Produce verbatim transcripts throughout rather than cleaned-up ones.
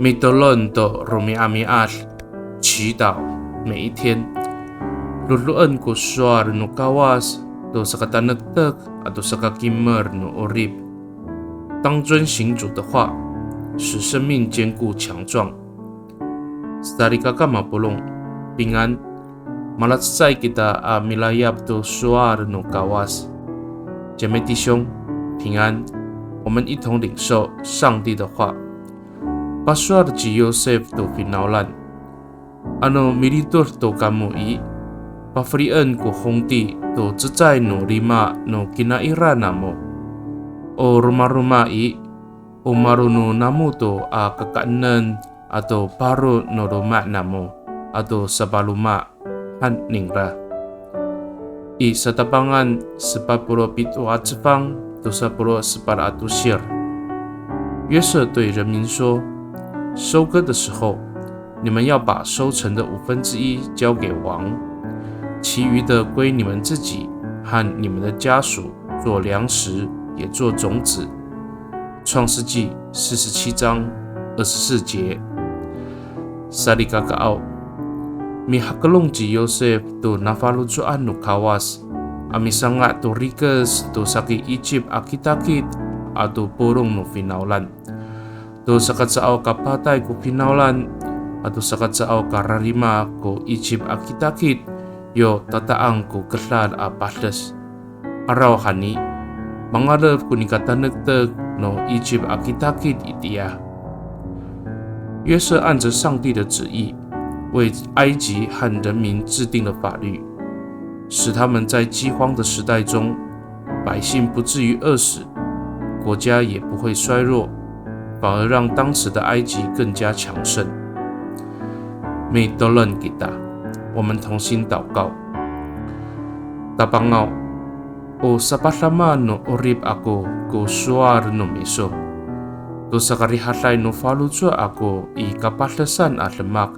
Mitolon to romi'ami'ad, 祈祷每一天。Do^doen ko sowal no Kawas to sakatanektek ato sakakimer no 'orip. 当遵行主的话，使生命坚固强壮。Salikaka mapolong, 平安。Malacecay kita a milayap to sowal no Kawas. 姐妹弟兄，平安。我们一同领受上帝的话。Pasowal ci Yosef to finawlan, ano militod to kamo i, pafelien ko hongti to cecay no lima no kinaira namo. O romaroma i, o maro no namo to a kakaenen ato paro no loma' namo ato sapaloma, han ningra. I Satapangan sepat polo' pito a cefang, tosa polo' sepat a tosir. 约瑟对人民说：收割的时候，你们要把收成的五分之一交给王，其余的归你们自己和你们的家属做粮食，也做种子。创世纪四十七章二十四节。Salikakaaw, mihakelong ci Yosef to nafaloco'an no Kawas a misanga' to rikec to saki Icip a kitakit ato polong no finawlan. To saka caay ka patay ko finawlan ato saka caay ka rarima ko Icip a kitakit, yo tata'ang ko kedal a pades. 'Arawhani, mangalef ko nika tanektek no Icip a kitakit itiya. 约瑟按着上帝的旨意，为埃及和人民制定了法律，使他们在饥荒的时代中，百姓不至于饿死，国家也不会衰弱，反而让当时的埃及更加强盛。Mitolon kita, 我们同心祷告。Tapangaw, o sapadama no 'orip ako ko sowal no miso to sakarihaday no faloco' ako i kapadesan a demak,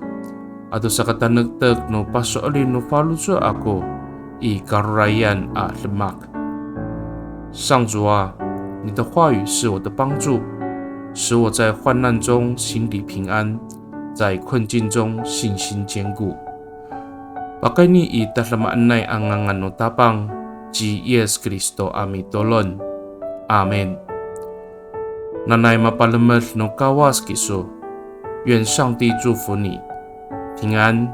ato sakatanektek no paso'elin no faloco' ako i karorayan a demak. 上主啊，你的话语是我的帮助，使我在患难中心里平安，在困境中信心坚固。Pakayni i tadamaanay a ngangan no Tapang ci Yis Kristo a mitolon. Amin. Nanay mapalemed no Kawas kiso. 愿上帝祝福你，平安。